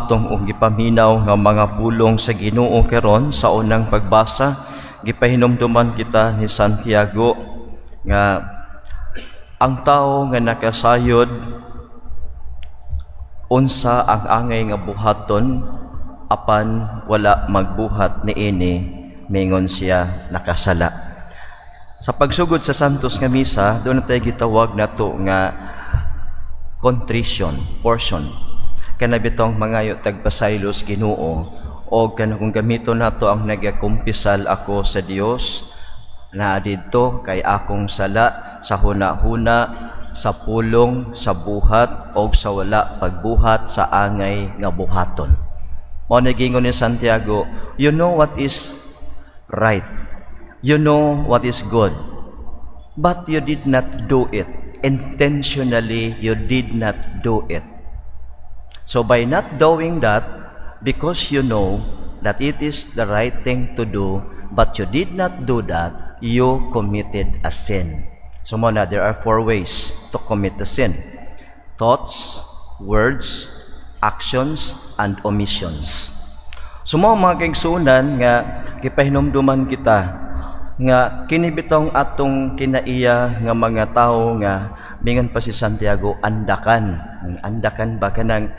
Atong og gipaminaw nga mga pulong sa Ginoo karon sa unang pagbasa, gipahinumduman kita ni Santiago nga ang tao nga nakasayod unsa ang angay nga buhaton apan wala magbuhat niini, mingon siya nakasala. Sa pagsugod sa Santos nga Misa, duna tay gitawag nato nga contrition portion, kana bitong mangayo tag pasaylos Ginoo o kana kung gamiton nato ang nagakumpisal ako sa Dios naa didto kay akong sala sa huna-huna, sa pulong, sa buhat o sa wala pagbuhat sa angay nga buhaton. Mao na gingon ni Santiago, you know what is right. You know what is good. But you did not do it. Intentionally, you did not do it. So by not doing that, because you know that it is the right thing to do, but you did not do that, you committed a sin. So mao na, there are four ways to commit the sin: thoughts, words, actions, and omissions. So mao, mga kaigsuonan, nga gipahinumduman kita nga kini bitong atong kinaiya nga mga tawo nga mingon pa si Santiago, andakan. Andakan ba, kanang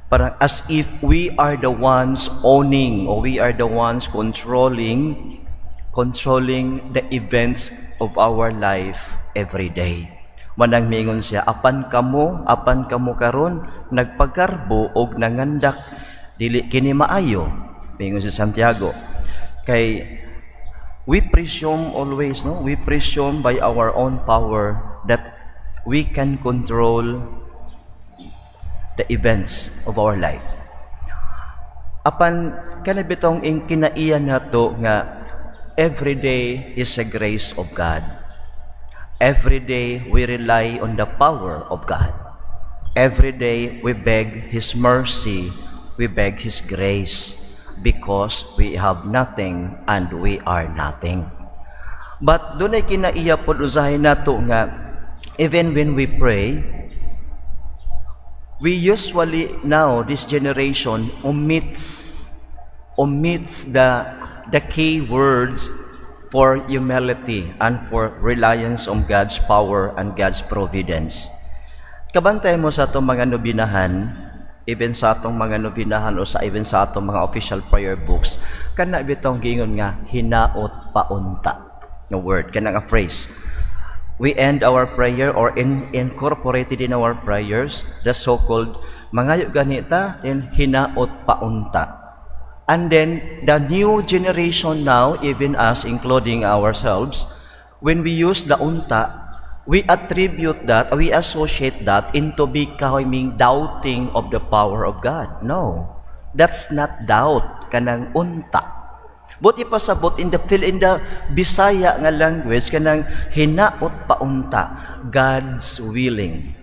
parang as if we are the ones owning or we are the ones controlling the events of our life every day. Manang mingon siya, apan kamo karon nagpagarbo og nangandak, dili kini maayo. Mingon si Santiago. Kay we presume always, no? We presume by our own power that we can control the events of our life. Apan kana bitong ing kinaiya nato nga every day is a grace of God. Every day we rely on the power of God. Every day we beg His mercy, we beg His grace because we have nothing and we are nothing. But dunay kinaiya pod usahay nato nga even when we pray, we usually now, this generation omits the key words for humility and for reliance on God's power and God's providence. Kabantay mo sa atong mga nobinahan, even sa atong mga nobinahan o sa even sa atong mga official prayer books, kana bitong giingon nga "hinaot paunta" nga word, kana nga phrase. We end our prayer or incorporated in our prayers the so-called mangayo ganita, then "hinaot paunta." And then the new generation now, even us, including ourselves, when we use the "unta," we attribute that, we associate that into becoming doubting of the power of God. No, that's not doubt, kanang "unta." Buot ipasabot in the Bisaya nga language, kanang "hinaot paunta," God's willing.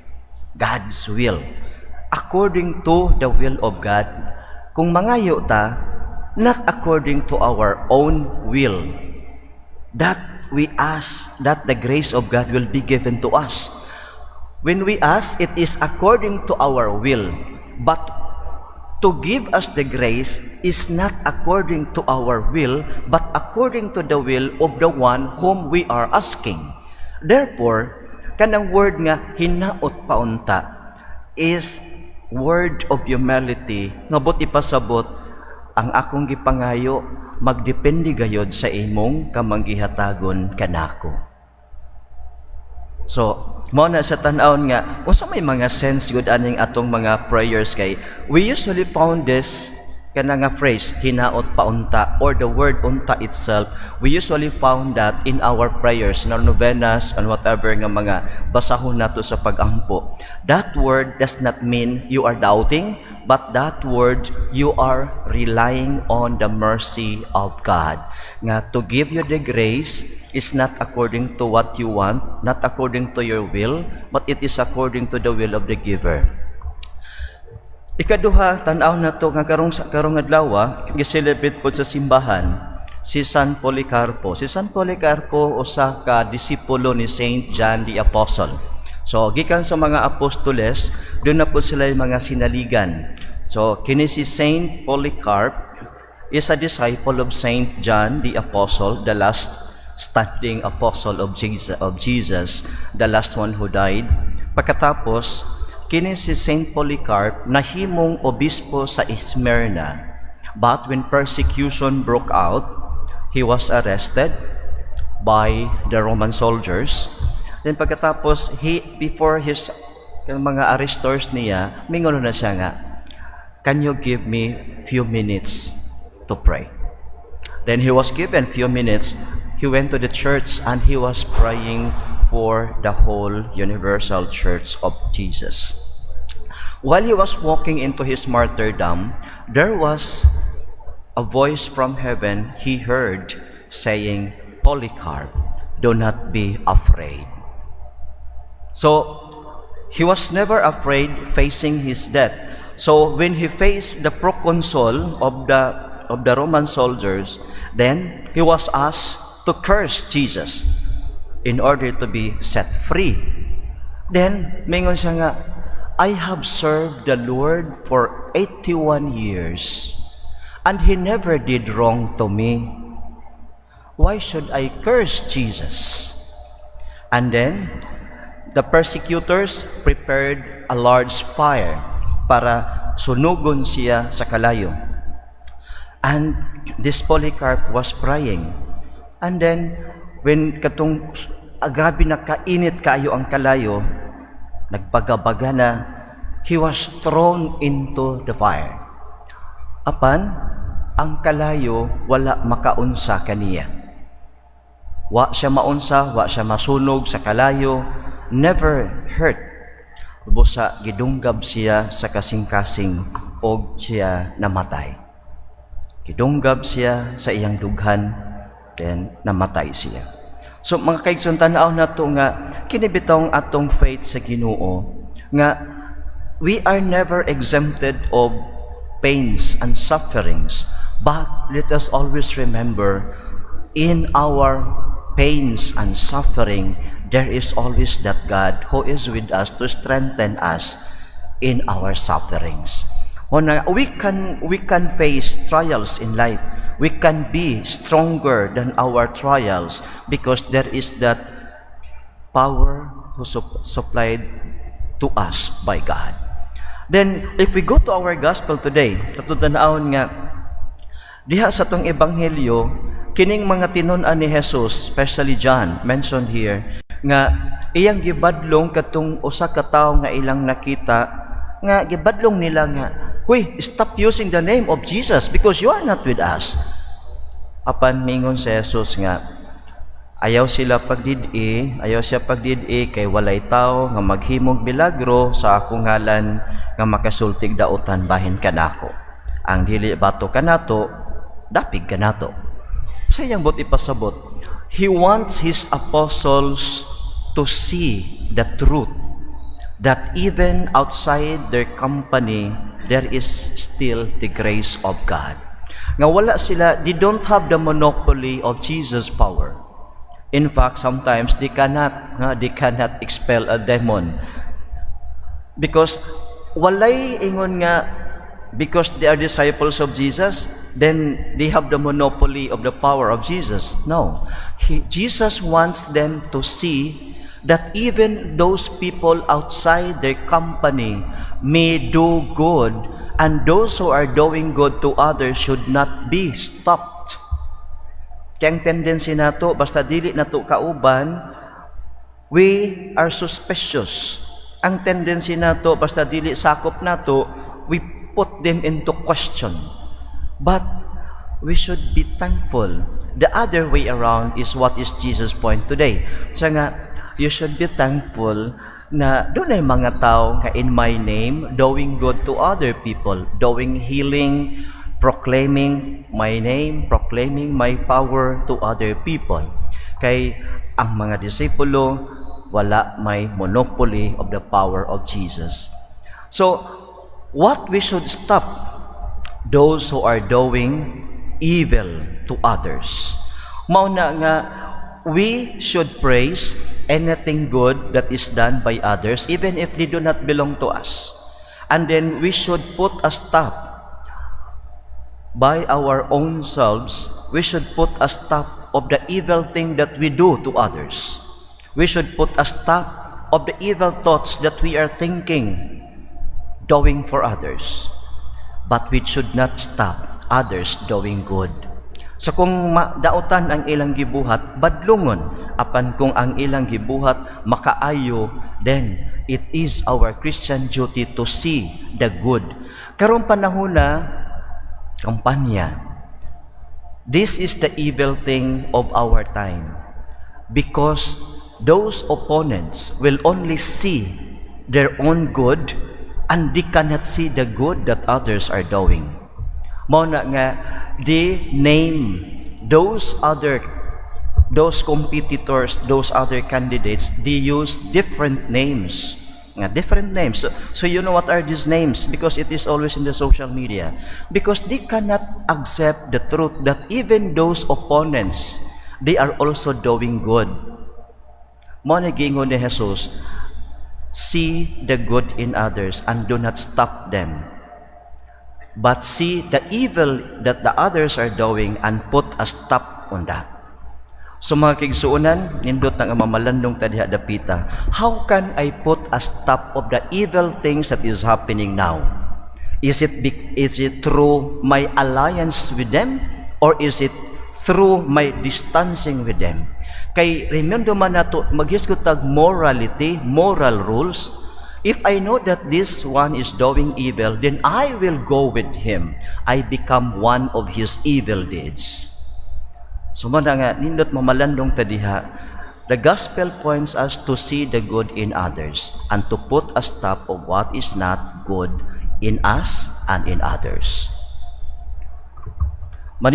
God's will. According to the will of God, kung mangayo ta, not according to our own will, that we ask that the grace of God will be given to us. When we ask, it is according to our will. But to give us the grace is not according to our will, but according to the will of the one whom we are asking. Therefore, kanang word nga "hinaot paunta" is word of humility nga buot ipasabot ang akong gipangayo magdepende gayod sa imong kamanggihatagon kanako. So, mao na sa tan-awon nga unsa may mga sense gud aning atong mga prayers, kay we usually found this kana nga phrase "hinaot paunta" or the word "unta" itself. We usually found that in our prayers na novenas and whatever nga mga basahon nato sa pagampo. That word does not mean you are doubting, but that word, you are relying on the mercy of God nga to give you the grace is not according to what you want, not according to your will, but it is according to the will of the giver. Ikaduha, tan-aw nato nga karong sa karong adlaw, gi-celebrate pod sa simbahan si San Policarpo. Si San Policarpo usa ka disipulo ni Saint John the Apostle. So gikan sa mga apostoles, duna po sila yung mga sinaligan. So, kini si Saint Polycarp is a disciple of Saint John the Apostle, the last standing apostle of Jesus, the last one who died. Pagkatapos, kini si Saint Polycarp nahimong obispo sa Smyrna. But when persecution broke out, he was arrested by the Roman soldiers. Then pagkatapos, he before his mga arrestors niya, mingon na siya nga, "Can you give me few minutes to pray?" Then he was given few minutes. He went to the church and he was praying for the whole universal church of Jesus. While he was walking into his martyrdom, there was a voice from heaven he heard saying, "Polycarp, do not be afraid." So, he was never afraid facing his death. So, when he faced the proconsul of the Roman soldiers, then he was asked to curse Jesus in order to be set free. Then, mingon siya nga, "I have served the Lord for 81 years, and He never did wrong to me. Why should I curse Jesus?" And then, the persecutors prepared a large fire para sunugon siya sa kalayo. And this Polycarp was praying. And then, when katong grabe na kainit kaayo ang kalayo, nagbaga-baga na, he was thrown into the fire. Apan, ang kalayo wala makaunsa kaniya. Wa siya maunsa, wa siya masunog sa kalayo, never hurt. Busa gidunggab siya sa kasing-kasing og siya namatay. Gidunggab siya sa iyang dughan, then namatay siya. So mga kaigsoon, tan-aw nato nga kini bitong atong faith sa Ginoo nga we are never exempted of pains and sufferings, but let us always remember, in our pains and suffering there is always that God who is with us to strengthen us in our sufferings. Una, we can face trials in life. We can be stronger than our trials because there is that power who supplied to us by God. Then, if we go to our gospel today, tan-awon nga, diha sa atong ebanghelyo, kining mga tinun-an ni Jesus, especially John, mentioned here, nga iyang gibadlong katong usa ka tawo nga ilang nakita, nga gibadlong nila nga, "Huy, stop using the name of Jesus because you are not with us." Apan mingon si Jesus nga, ayaw sila pagdidi, ayaw siya pagdidi kay walay tao nga maghimog milagro sa akong ngalan nga makasultig dautan bahin kanako. Ang dili batok kanato, dapig kanato. Sa iyang buot ipasabot, he wants his apostles to see the truth that even outside their company, there is still the grace of God. Nga wala sila, they don't have the monopoly of Jesus' power. In fact, sometimes they cannot expel a demon. Because walay ingon nga because they are disciples of Jesus, then they have the monopoly of the power of Jesus. No. Jesus wants them to see that even those people outside their company may do good, and those who are doing good to others should not be stopped. Kaya ang tendency nato, basta dili nato kauban, we are suspicious. Ang tendency nato, basta dili sakop nato, we put them into question. But we should be thankful. The other way around is what is Jesus' point today. Siya nga, you should be thankful na dunay mga tao nga in my name doing good to other people, doing healing, proclaiming my name, proclaiming my power to other people. Kay ang mga disipulo wala may monopoly of the power of Jesus. So, what we should stop? Those who are doing evil to others. Mao na nga we should praise anything good that is done by others, even if they do not belong to us. And then we should put a stop by our own selves. We should put a stop of the evil thing that we do to others. We should put a stop of the evil thoughts that we are thinking, doing for others. But we should not stop others doing good. So kung dautan ang ilang gibuhat, badlungon. Apan kung ang ilang gibuhat makaayo, then it is our Christian duty to see the good. Karong panahon na kampanya. This is the evil thing of our time. Because those opponents will only see their own good and they cannot see the good that others are doing. Mao na nga they name those competitors, those other candidates, they use different names. Nga different names. So you know what are these names, because it is always in the social media. Because they cannot accept the truth that even those opponents, they are also doing good. Mao na giingon ni Jesus, "See the good in others and do not stop them. But see the evil that the others are doing and put a stop on that." So mga kaigsuonan, nindot nga mamalandong ta diha dapita. How can I put a stop of the evil things that is happening now? Is it through my alliance with them or is it through my distancing with them? Kay remember man nato, maghisgot tag morality, moral rules. If I know that this one is doing evil, then I will go with him. I become one of his evil deeds. So mao na nga nindot mamalandong ta diha. The gospel points us to see the good in others and to put a stop of what is not good in us and in others. Manin